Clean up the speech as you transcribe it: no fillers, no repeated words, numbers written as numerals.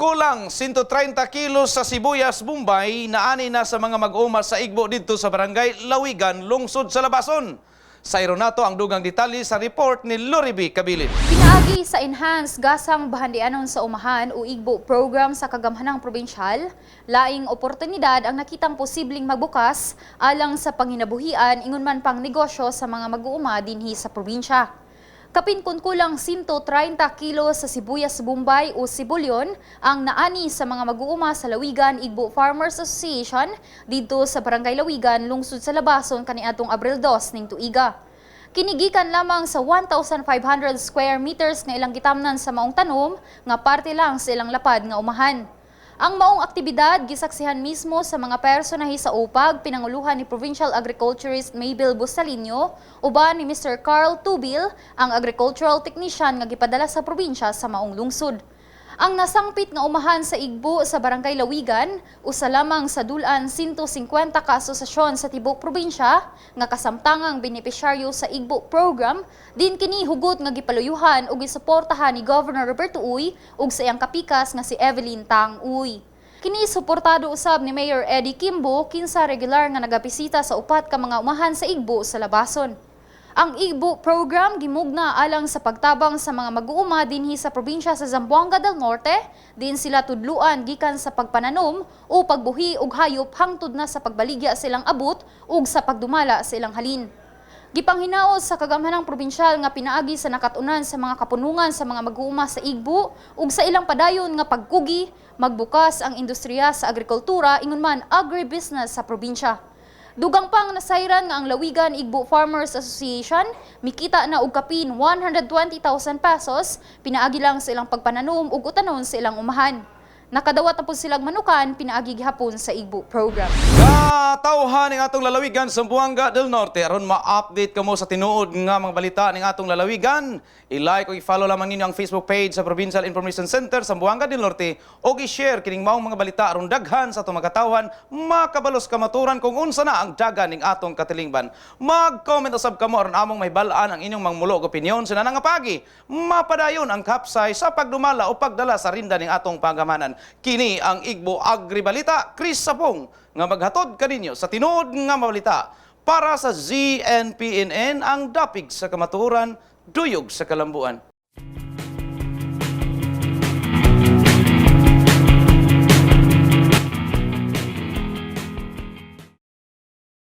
kulang 130 kilos sa sibuyas Bombay naani na sa mga mag-uma sa Igbo didto sa Barangay Lawigan, lungsod sa Labason. Sa nato ang dugang detalye sa report ni Loriby Kabilin. Pinaagi sa Enhanced Gasang Bahandianon sa Umahan o IGBO program sa Kagamhanang Probinsyal, laing oportunidad ang nakitang posibleng magbukas alang sa panginabuhian ingon man pang negosyo sa mga mag-uuma dinhi sa probinsya. Kapin kun kulang 130 kilo sa sibuyas Bombay o sibulyon ang naani sa mga mag-uuma sa Lawigan Igbo Farmers Association didto sa Barangay Lawigan, lungsod sa Labason kaniadtong Abril 2 ning tuiga. Kini gikan lamang sa 1,500 square meters nga ilang gitamnan sa maong tanom nga parte lang sa ilang lapad nga umahan. Ang maong aktibidad gisaksihan mismo sa mga personahe sa UPAG, pinanguluhan ni Provincial Agriculturist Mabel Bustalinho uban ni Mr. Carl Tubil, ang agricultural technician nga gipadala sa probinsya sa maong lungsod. Ang nasangpit nga umahan sa Igbo sa Barangay Lawigan, usa lamang sa dulan 150 ka asosasyon sa tibok probinsya nga kasamtangang benepisyaryo sa Igbo program, din kini hugot nga gipaluyuhan ug gisuportahan ni Governor Roberto Uy ug sa iyang kapikas nga si Evelyn Tang Uy. Kini suportado usab ni Mayor Eddie Kimbo, kinsa regular nga nagabisita sa upat ka mga umahan sa Igbo sa Labason. Ang Igbo program gimugna alang sa pagtabang sa mga mag-uuma dinhi sa probinsya sa Zamboanga del Norte, din sila tudluan gikan sa pagpananom o pagbuhi og hayop hangtod na sa pagbaligya sa ilang abot ug sa pagdumala sa ilang halin. Gipanghinaot sa kagamhanang probinsyal nga pinaagi sa nakatunan sa mga kapunungan sa mga mag-uuma sa Igbo ug sa ilang padayon nga pagkugi, magbukas ang industriya sa agrikultura ingon man agribusiness sa probinsya. Dugang pang nasayran nga ang Lawigan Igbo Farmers Association mikita na og kapin 120,000 pesos pinaagi lang sa ilang pagpananom ug utanon sa ilang umahan. Nakadawat na pud silang manukan pinaagi gihapon sa Igbo program. Katawhan ning atong lalawigan, Zamboanga del Norte, aron ma-update kamo sa tinuod nga mga balita ning atong lalawigan, i-like o i-follow lamang ninyo ang Facebook page sa Provincial Information Center, Zamboanga del Norte, o i-share kining maong mga balita aron daghan sa atong mga katawhan makabalos kamaturan kung unsa na ang dagan ning atong katilingban. Mag-comment usab kamo aron among mahibal-an ang inyong mangmulo og opinyon sa nga pagi. Mapadayon ang kapsay sa pagdumala o pagdala sa rinda ning atong pangamanan. Kini ang Igbo Agribalita, Chris Sapong, nga maghatod kaninyo sa tinuod nga balita para sa ZNPNN, ang dapig sa kamatuoran, duyog sa kalambuan.